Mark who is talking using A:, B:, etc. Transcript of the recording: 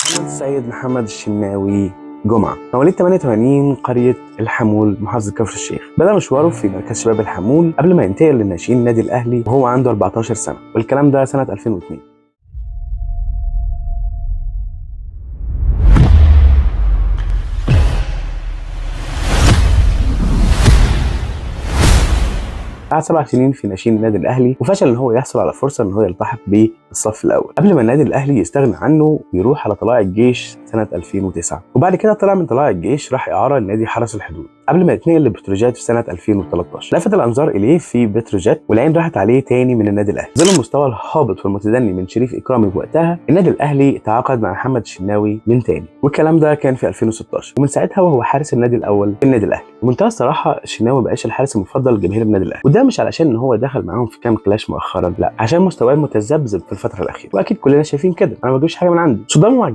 A: محمد السيد محمد الشناوي جمعة، مواليد 88، قرية الحامول، محافظة كفر الشيخ. بدأ مشواره في مركز شباب الحامول قبل ما ينتقل لناشئين النادي الأهلي وهو عنده 14 سنة، والكلام ده سنة 2002. قعد 7 سنين في ناشئين النادي الاهلي وفشل ان هو يحصل على فرصة ان هو يلتحق بالصف الاول قبل ما النادي الاهلي يستغنى عنه ويروح على طلائع الجيش سنة 2009. وبعد كده طلع من طلائع الجيش راح اعاره لنادي حرس الحدود قبل ما يتنقل لبتروجيت في سنة 2013. لفت الانظار اليه في بتروجيت والعين راحت عليه تاني من النادي الاهلي. ظل المستوى الهابط والمتدني من شريف اكرامي وقتها، النادي الاهلي تعاقد مع محمد الشناوي من تاني، والكلام ده كان في 2016، ومن ساعتها وهو حارس النادي الاول في النادي الاهلي. ومنتهى الصراحة الشناوي ما بقاش الحارس المفضل لجماهير النادي الاهلي، وده مش علشان ان هو دخل معاهم في كام كلاش مؤخرا، لا، عشان مستواه متذبذب في الفترة الاخيرة، واكيد كلنا شايفين كده، انا ما بجيبش حاجة من عندي. صدامه مع